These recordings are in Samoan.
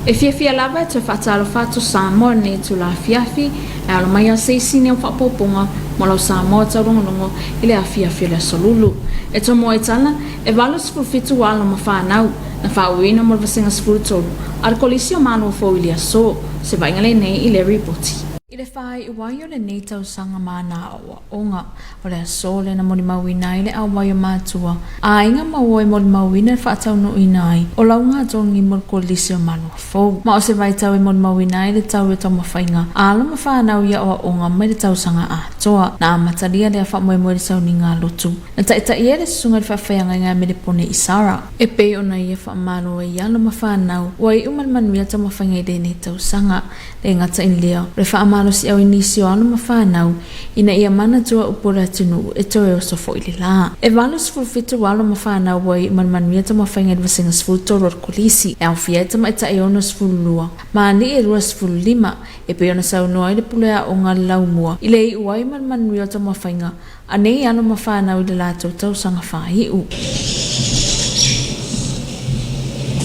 E fiafia lava e toe faatalofa atu Samoa i lenei itula afiafi, e alo mai a se isi neo faaopoopoga mo lau Samoa taulogologo i le afiafi o le Aso Lulu. E tomoa i tala, e 87 alo ma fanau na faauuina mo le Vasega 13 a le Kolisi o Malo Fou i le aso, se vaaiga lenei i le ripoti. I le faaiu ai o lenei tausaga ma ana aoaoga, O le aso lea na molimauina ai le auai o matua a aiga ma ua e molimauina le faataunuuina ai o lauga togi mo le Kolisi o Malua Fou. Ma o se vaitau e molimauina ai le tau i o taumafaiga a alo ma fanau i aoaoga mai le tausaga atoa. Na amatalia lea faamoemoe i le sauniga a lotu na taitaia e le Susuga i le Faafeagaiga a Melepone Isara. E pei ona ia faamalo ai i alo ma fanau ua iu ma le manuia taumafaiga i lenei tausaga. Le gata i lea, o le faamalosiau i nisi o alo ma fanau ina ia manatua upu o le atunuu e toe oso foi le la. E 87 alo ma fanau ua iu ma le manuia taumafaiga i le Vasega 13 o le Kolisi, e aofia ai tamaitai e 62 ma alii e 25, e pei ona saunoa ai le pule aoga a le Laumua i le iu ai ma le manuia o taumafaiga a nei alo ma fanau i le latou tausaga faaiu.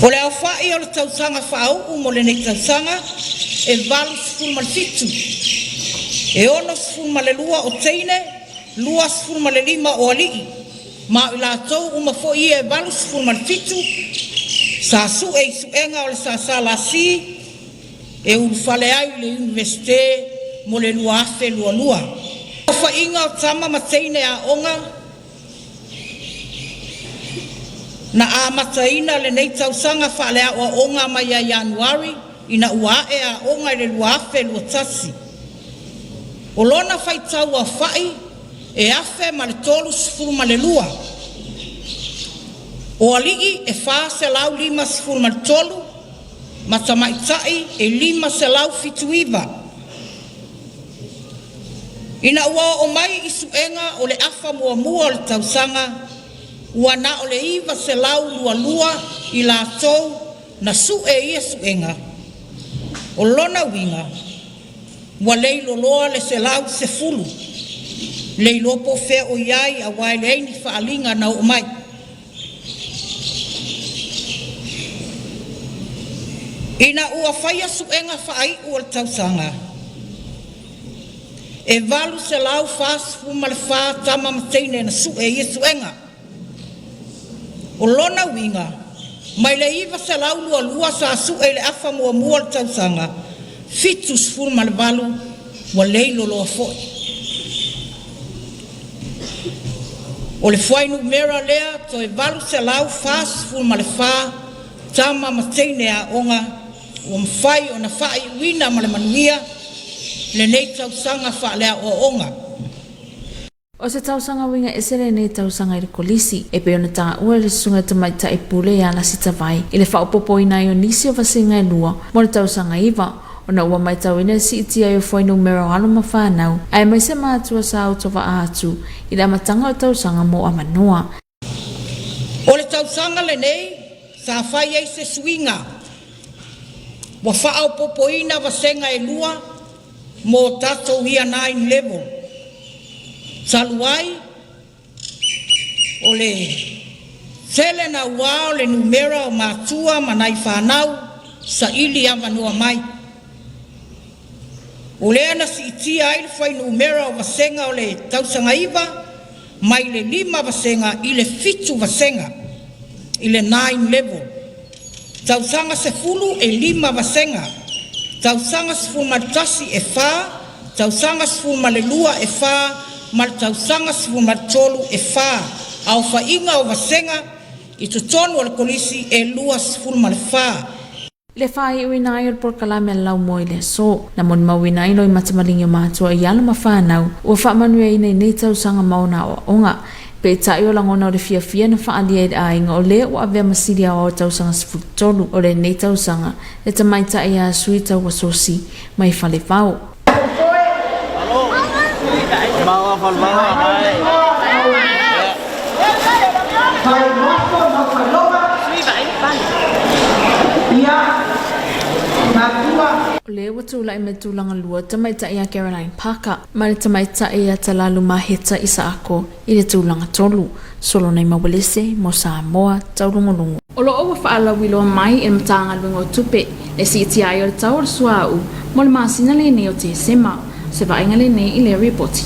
O le aofai o le tausaga faauu mo lenei tausaga e 87, e 62 o teine, 25 o alii, ma o i latou uma foi ia e 87 sa sue i suega o le SSLC e ulufale ai i le Iunivesite mo le 2022. Aofaiga o tama ma teine aoga na amataina lenei tausaga faaleaoaoga mai ia Ianuari ina ua ae aoga i le 2021. O lona faitau aofai e 1032. O alii e 453 ma tamaitai e 579. Ina ua oo mai i suega o le afa muamua o le tausaga, ua na o le 922 i latou na sue ia suega. O lona uiga, ua leiloloa le 110, le iloa po o fea o i ai aua e leai ni faaaliga na oo mai. Ina ua faia suega faaiu o le tausaga, e 844 tama ma teine na sue i ia suega. O lona uiga, mai le 922 sa sue i le afa muamua o le tausaga, 78 ua leiloloa foi. O le fuainumera lea toe 844 tama ma teine aoga ua mafai ona faaiuina ma le manuia lenei tausaga faaleaoaoga. O se tausaga uiga ese lenei tausaga i le Kolisi, e pei ona taua e le Susuga i le Tamaitai Pule ia Lasita Vai i le faaopoopoina ai o nisi o vasega e lua mo le tausaga iva, ona ua matauina le siitia ai o fuainumera o alo ma fanau, aemaise matua sa autovaa atu i le amataga o le tausaga mo avanoa. O le tausaga lenei sa fai ai se suiga ua faaopoopoina vasega e lua mo tatou Year 9 level. Talu ai, o le tele naua o le numera o matua ma nai fanau saili avanoa mai. O lea na siitia ai le fuainumera o vasega o le tausaga iva mai le lima vasega i le fitu vasega i le nine level. Tausaga sefulu e lima vasega, tausaga 11 e fa, tausaga 12 e fa, ma le tausaga 13 e fa. Aofaiga o vasega i totonu o le Kolisi e 24. I le faaiuina ai o le polokalame a le Laumua i le aso, na molimauina ai loimata maligi o matua i alo ma fanau ua faamanuiaina i nei tausaga ma ona aoaoga. Peitai o lagona o le fiafia na faaalia i le aiga o le ua avea ma sili aoao i tausaga 13 o lenei tausaga, le tamaitai ia Sui Tauasosi mai Falevao. O lea ua tulai mai tulaga lua tamaitai ia Caroline Parker ma le tamaitai ia Talalu Maheta Isaako i le tulaga tolu. Solonai Maualese mo Samoa Taulugulugu. O lo o ua faalauiloa mai e le Matagaluega o Tupe le siitia ai o le tau o le suauu mo le masina lenei o Tesema. O se vaaiga lenei i lea ripoti.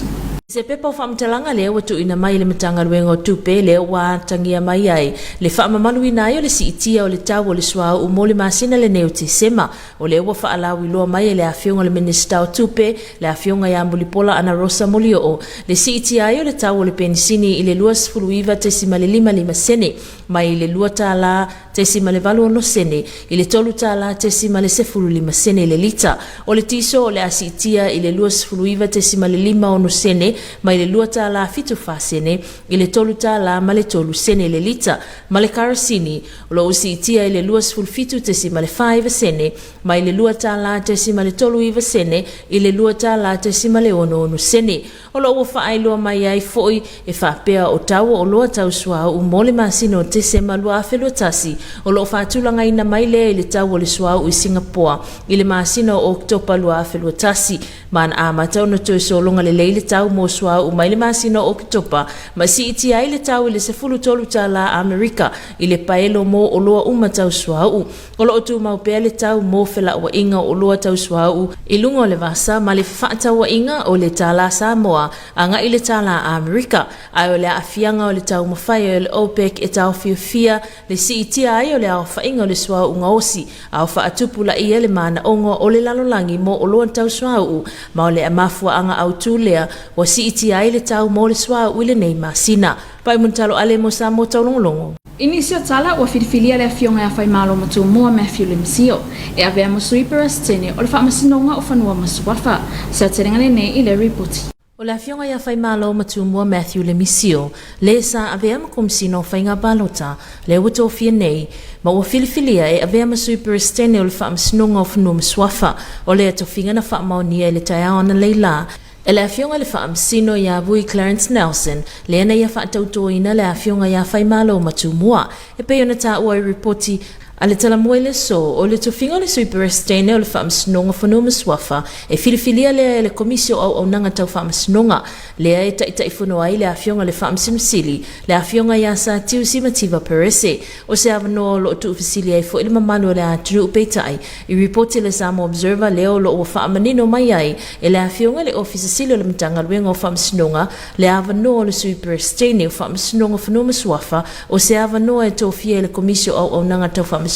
Se pepa o faamatalaga lea ua tuuina mai e le Matagaluega o Tupe lea ua atagia mai ai le faamamaluina ai o le siitia o le tau o le suauu mo le masina lenei o Tesema. O lea ua faalauiloa mai e le Afioga i le Minisita o Tupe, le Afioga ia Mulipola Anarosa Molioo, le siitia ai o le tau o le penisini i le 29.55 sene mai le $2.86 sene i le $3.15 sene le lita. O le tiso o le a siitia i le 29.56 sene mai le $2.74 sene i le $3.03 sene le lita, ma le karasini o lo o siitia i le 27.49 sene mai le $2.39 sene i le $2.66 sene. O lo o ua faailoa mai ai foi e faapea o tau o oloa tau suauu mo le masina o Tesema 2021 o lo o faatulagaina mai lea i le tau o le suauu i Singapoa i le masina o Oketopa 2021 ma na amata ona toe sologa lelei le tau mo suauu mai le masina o Oketopa ma siitia ai le tau i le $13 Amerika i le paelo mo oloa uma tau suauu. O lo o tumau pea le tau mo felauaiga o oloa tau suauu i luga o le vasa ma le fefaatauaiga o le tālā Samoa agai i le tālā Amerika, ae o le aafiaga o le taumafai o le OPEC e taofiofia le siitia ai o le aofaiga o le suauu gaosi a o faatupulaia le manaoga o le lalolagi mo oloa tau suauu ma o le mafuaaga autu lea ua siitia ai le tau mo le suauu i lenei masina. Paimon Talo Ale mo Samoa Taulogologo. I nisi o tala, ua filifilia le Afioga ia Faimalomatumua Matthew Lemsio e avea ma Sui Peresetene o le Faamasinoga o Fanua ma Suafa. Se aotelega lenei i le Ripoti. O le Afioga ia Faimalomatumua Matthew Lemisio, le sa avea ma Komesina o Faiga Palota, lea ua tofia nei, ma ua filifilia e avea ma Sui Peresetene o le Faamasinoga o Fanua ma Suafa. O lea tofiga na faamaonia i le taeao analeila E le Afioga i le Faamasino ia Vui Clarence Nelson, lea na ia faatautoina le Afioga ia Faimalo Matumua. E pei ona taua i ripoti a le Talamua i le aso, o le tofiga o le Sui Peresetene o le Faamasinoga Fanua ma Suafa, e filifilia lea e le Komisi o Auaunaga Tau Faamasinoga, lea e taitaifono ai le Afioga i le Faamasino Sili, le Afioga ia Sir Tiusi Mativa Perese. O se avanoa o lo o tuufesili ai foi le mamalu o le atunuu peitai, i ripoti a le Samoa Observer lea o lo o ua faamanino mai ai e le Afioga i le Ofisa Sili o le Matagaluega o Faamasinoga le avanoa o le Sui Peresetene o Faamasinoga Fanua ma Suafa o se avanoa e tofia e le Komisi o Auaunaga Tau Faamasinoga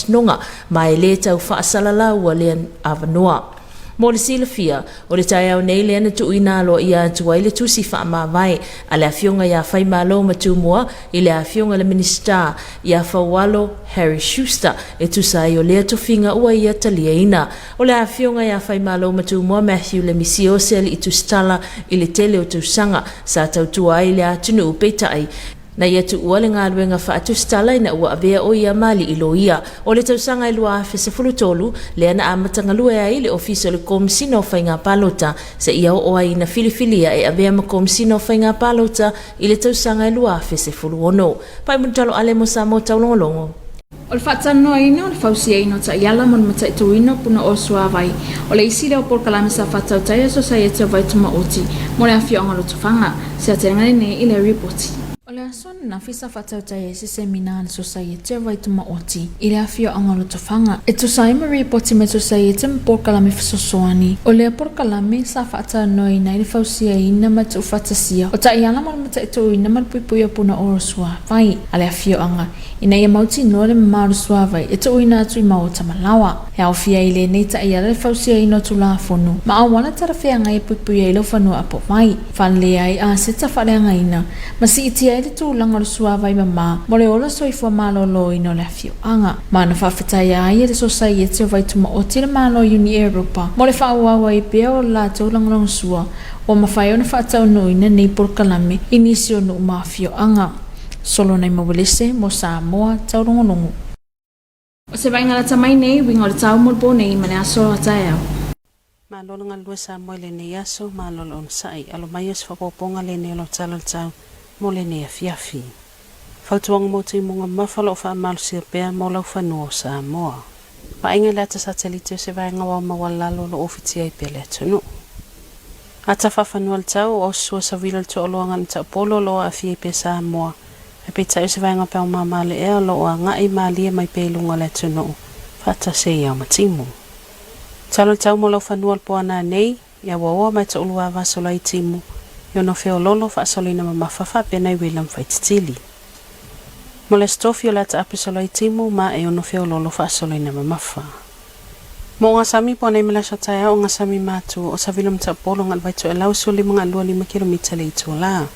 ma e le tau faasalalaua lea avanoa. Mo le silafia, o le taeao nei lea na tuuina aloaia atu ai le tusi faamavae a le Afioga ia Faimalo Matumua i le Afioga i le Minisita ia Faualo Harry Schuster e tusa ai o lea tofiga ua ia taliaina. O le Afioga ia Faimalo Matumua Matthew Lemisi o se alii tusitala i le tele o tausaga sa tautua ai i le atunuu peitai Na ia tuua le galuega faatusitala ina ua avea o ia ma alii loia. O le tausaga e 2013, lea na amata galue ai le Ofisa o le Komesina o Faiga Palota seia oo ai ina filifilia e avea ma Komesina o Faiga Palota i le tausaga e 2016. Paimoni Talo Ale mo Samoa Taulogologo. O le faatalanoaina o le fausiaina o taiala mo le mataituina o punouo suavai, o le isi lea o polokalame sa faatautai a Sosaiete o Vaitumaoti mo le afioaga o Lotofaga. Se aotelega lenei i le ripoti. O le aso ananafi sa faatautai ai se semina a le Sosaiete o Vaitumaoti i le afioaga o Lotofaga e tusa ai ma ripoti mai Sosaiete ma polokalame fesoasoani. O lea polokalame sa faatalanoaina ai le fausiaina ma le tuufaatasia o taiala mo le mataituina ma le puipuia o punouo suavai a le afioaga ina ia mautinoa le mamao o le suavai e tuuina atu i maota ma laoa. E aofia ai lenei taiala le fausiaina o Tulafono ma auala talafeagai e puipui ai laufanua apovai, faaleleia ai aseta faaleagaina ma siitia ai le tulaga o le suavai mama mo le ola soifua maloloina o le afioaga. Ma na faafetaia ai e le Sosaiete o Vaitumaoti le Malo o Iuni Eropa mo le faaauau ai pea o le latou lagolagosua ua mafai ona faataunuuina nei polokalame i nisi o nuu ma afioaga. Solonai Mawelese mo Samoa Taulogologo. O se vaaiga lata mai nei, uiga o le tau mo le po nei ma le aso a taeao. Malo le galulue Samoa i lenei aso, malo le onosai. Alo mai o se faaopoopoga lenei o lau tala o le tau mo lenei afiafi. Fautuaga mo timuga mamafa o lo o faamalosia pea mo lau fanua o Samoa. Vaaiga i le ata satelite o se vaega ao maualalo o lo o ofitia ai pea le atunuu. Ata faafanua le tau, o sua savila le toaloaga le taupolo o lo o aafia ai pea Samoa. Ae peitai o se vaega peau māmā leʻea o loo agaʻi malie mai pea i luga o le atunuu faatasi ai ao ma timu. Tala o le tau mo laufanua o le po ananei, ia ua oa ma e toʻulua avasolo ai timu, i ona feololo faasoloina mamafa faapea nai uila ma faititili. Mo le Aso Tofi o le a taape solo ai timu ma e ono feololo faasoloina mamafa. Mo gasami po anei ma le aso taeao o gasami matu o savili o Mataupolu agai i le Vaitoelau e 15.25 kilomita le itulā.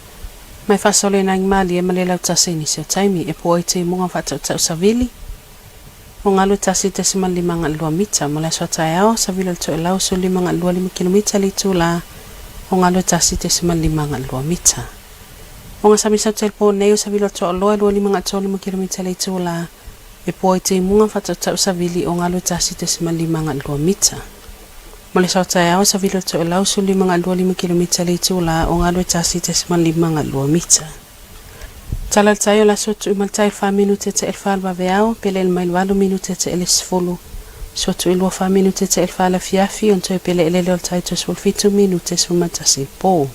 Ma e faasoloina ai malie ma le lautasi i nisi o taimi e pua ai timuga faatautaʻu savili o galu e 1.5.2 mita. Mo le aso taeao, savili o le Toelau e 15.25 kilomita le itulā o galu e 1.5.2 mita. O gasami saute i le po nei o savili o le Toaʻoloa e 25.35 kilomita le itulā e pua ai timuga faatautaʻu savili o galu e 1.5.2 mita. Mo le aso taeao, savili o le Toelau e 15.25 kilomita le itulā o galu e 1.5.2 mita. Tala o le tai o le aso tuʻu ma le tai 4 minute te le 4 vaveao, pele mai le 8 minute te le 10. Sotu i 24 minute te le 4 le afiafi, ona toe peleele lea o le tai toe 17 minute 11 po.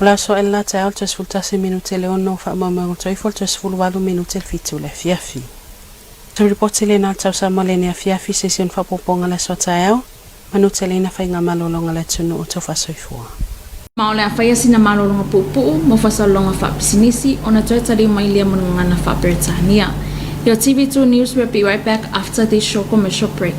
O le aso e la taeao le toe 11 minute le 6 faamaumauga toe ifo le toe 18 minute le 7 le afiafi. Se ripoti lena tausa le afiafi se isi ona faaopoopoga le aso taeao, manu tele na faiga malologa le atunuu o taufasoifua. Ma o le a faia sina malologa puupuu mo faasalalauga faapisinisi ona toe taliu mai lea mo gagana faaperetania. Your TV2 News will be right back after this short commercial break.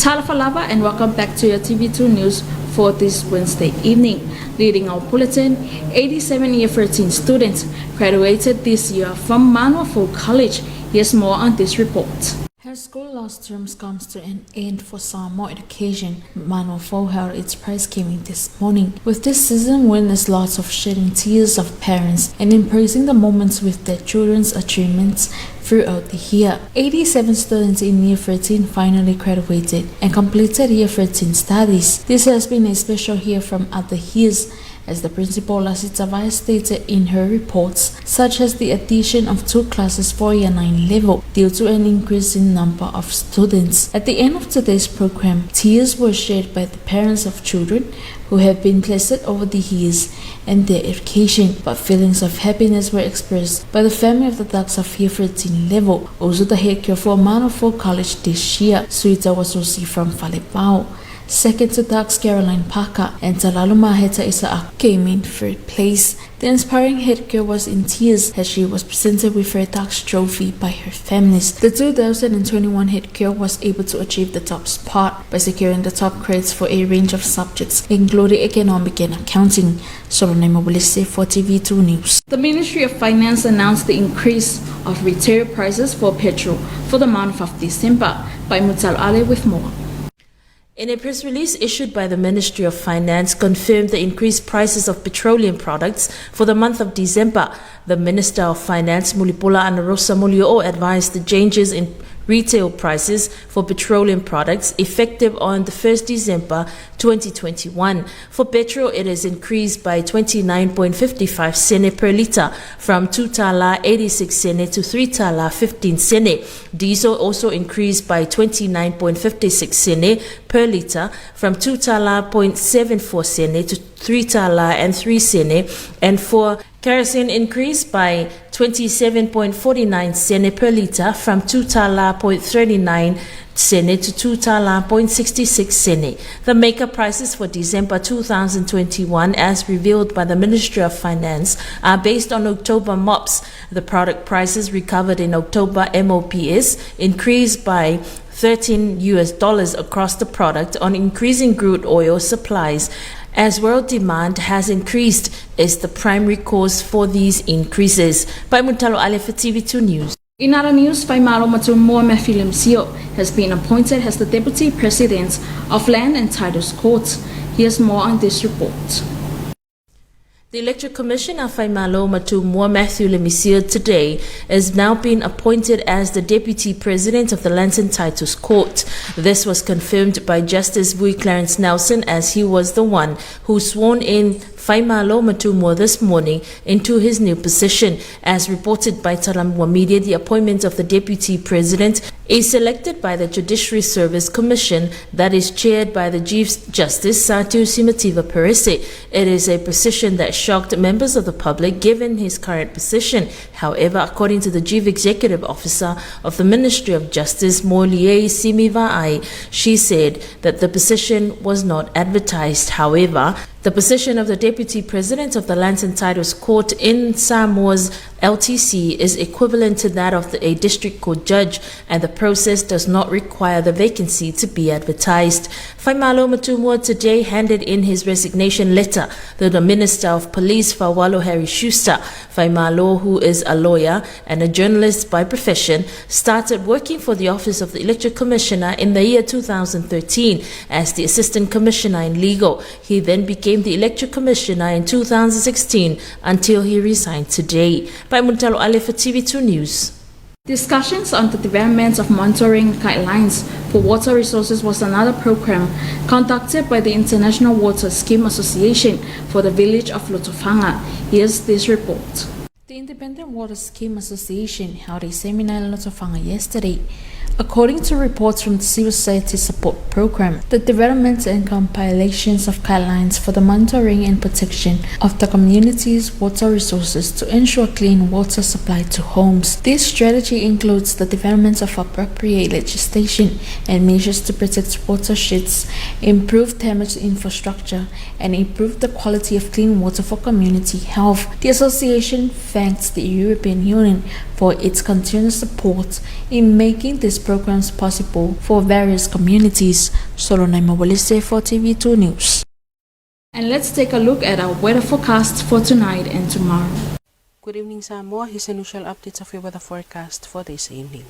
Talofa lava and welcome back to your TV2 News for this Wednesday evening. Leading our bulletin, 87 Year 13 students graduated this year from Manuafou College. Here's more on this report. As school last term comes to an end for Samoa education, Manuafou held its prize giving this morning. With this season witnessed lots of shedding tears of parents and embracing the moments with their children's achievements throughout the year. 87 students in Year 13 finally graduated and completed Year 13 studies. This has been a special year from other years, as the principal Lasita Vai stated in her reports, such as the addition of 2 classes for Year 9 level due to an increase in number of students. At the end of today's program, tears were shed by the parents of children who have been blessed over the years and their education, but feelings of happiness were expressed by the family of the Ducks of Year 13 level, also the head for Manuafou College this year, Suita Wasosi from Falepau. Second to Ducks Caroline Parker and Talalu Maheta Isaac came in third place. The inspiring head girl was in tears as she was presented with her Ducks trophy by her families. The 2021 head girl was able to achieve the top spot by securing the top grades for a range of subjects, including economic and accounting. Solone Mobilise for TV2 News. The Ministry of Finance announced the increase of retail prices for petrol for the month of December. By Mutal Ale with more. In a press release issued by the Ministry of Finance confirmed the increased prices of petroleum products for the month of December. The Minister of Finance, Mulipola Anarosa Molio, advised the changes in retail prices for petroleum products effective on the 1st December 2021. For petrol, it is increased by 29.55 sene per litre from 2 tala 86 sene to 3 tala 15 sene. Diesel also increased by 29.56 sene per litre from 2 tala 0.74 sene to 3 tala and 3 sene, and for kerosene increased by 27.49 sene per litre from 2 tala 0.39 sene to 2 tala 0.66 sene. The makeup prices for December 2021, as revealed by the Ministry of Finance, are based on October MOPS. The product prices recovered in October MOPS increased by 13 US dollars across the product on increasing crude oil supplies as world demand has increased is the primary cause for these increases. By Muntalo Ale for TV2 News. In other news, Faimalomatumua Matthew Lemisio has been appointed as the Deputy President of Land and Titles Court. Here's more on this report. The Electoral Commissioner Faimalomatumua Matthew Lemisio today has now been appointed as the Deputy President of the Lands and Titles Court. This was confirmed by Justice Vui Clarence Nelson as he was the one who sworn in Faimalomatumua this morning into his new position. As reported by Talamua Media, the appointment of the Deputy President is selected by the Judiciary Service Commission that is chaired by the Chief Justice Satu Simativa Perese. It is a position that shocked members of the public given his current position. However, according to the Chief Executive Officer of the Ministry of Justice, Molie Simivaai, she said that the position was not advertised. However, the position of the Deputy President of the Lands and Titles Court in Samoa's LTC is equivalent to that of a district court judge, and the process does not require the vacancy to be advertised. Faimalomatumua today handed in his resignation letter to the Minister of Police, Fawalo Harry Schuster. Faimalo, who is a lawyer and a journalist by profession, started working for the Office of the Electoral Commissioner in the year 2013 as the Assistant Commissioner in Legal. He then became the Electoral Commissioner in 2016 until he resigned today. By Muntalo Ale for TV2 News. Discussions on the development of monitoring guidelines for water resources was another program conducted by the International Water Scheme Association for the village of Lotofaga. Here's this report. The Independent Water Scheme Association held a seminar in Lotofaga yesterday. According to reports from the Civil Society Support Program, the development and compilations of guidelines for the monitoring and protection of the community's water resources to ensure clean water supply to homes. This strategy includes the development of appropriate legislation and measures to protect watersheds, improve damaged infrastructure, and improve the quality of clean water for community health. The association thanks the European Union for its continuous support in making these programs possible for various communities. Solonai Mawalise for TV2 News. And let's take a look at our weather forecast for tonight and tomorrow. Good evening, Samoa. Here's an usual update of your weather forecast for this evening.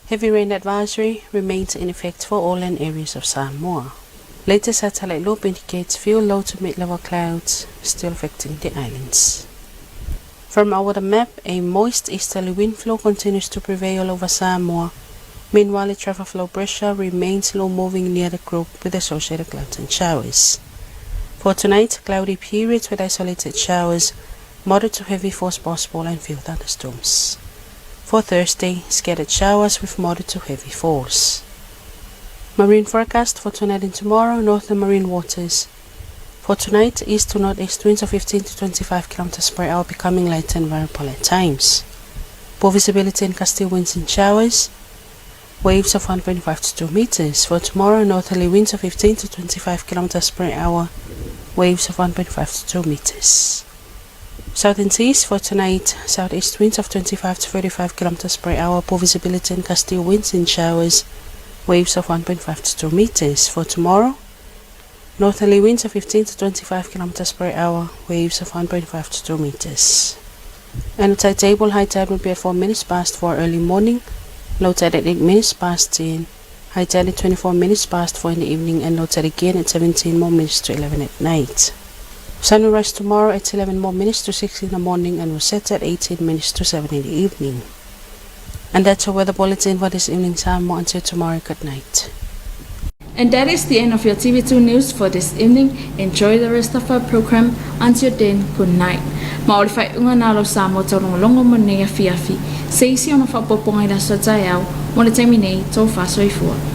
Heavy rain advisory remains in effect for all land areas of Samoa. Latest satellite loop indicates few low to mid-level clouds still affecting the islands. From our weather map, a moist easterly wind flow continues to prevail over Samoa. Meanwhile, the trough of low pressure remains low moving near the group with associated clouds and showers. For tonight, cloudy periods with isolated showers, moderate to heavy force possible and few thunderstorms. For Thursday, scattered showers with moderate to heavy force. Marine forecast for tonight and tomorrow, northern marine waters. For tonight, east to northeast winds of 15 to 25 kilometers per hour becoming light and variable at times. Poor visibility and gusty winds and showers. Waves of 1.5 to 2 meters. For tomorrow, northerly winds of 15 to 25 kilometers per hour. Waves of 1.5 to 2 meters. Southern seas for tonight, southeast winds of 25 to 35 kilometers per hour. Poor visibility and gusty winds and showers. Waves of 1.5 to 2 meters. For tomorrow, northerly winds of 15 to 25 kilometers per hour. Waves of 1.5 to 2 meters. And the tide table, high tide will be at 4 minutes past 4 early morning. Low tide at 8 minutes past 10. High tide at 24 minutes past 4 in the evening and low tide again at 17 more minutes to 11 at night. Sun will rise tomorrow at 11 more minutes to 6 in the morning and will set at 18 minutes to 7 in the evening. And that's your weather bulletin for this evening time. More until tomorrow. Good night. And that is the end of your TV2 news for this evening. Enjoy the rest of our program. Until then, good night. Ma o le faaiuga lena o lau Samoa taulogologo mo lenei afiafi. Se isi ona faaopoopoga i le aso a taeao, mo le taimi nei, tofa soifua.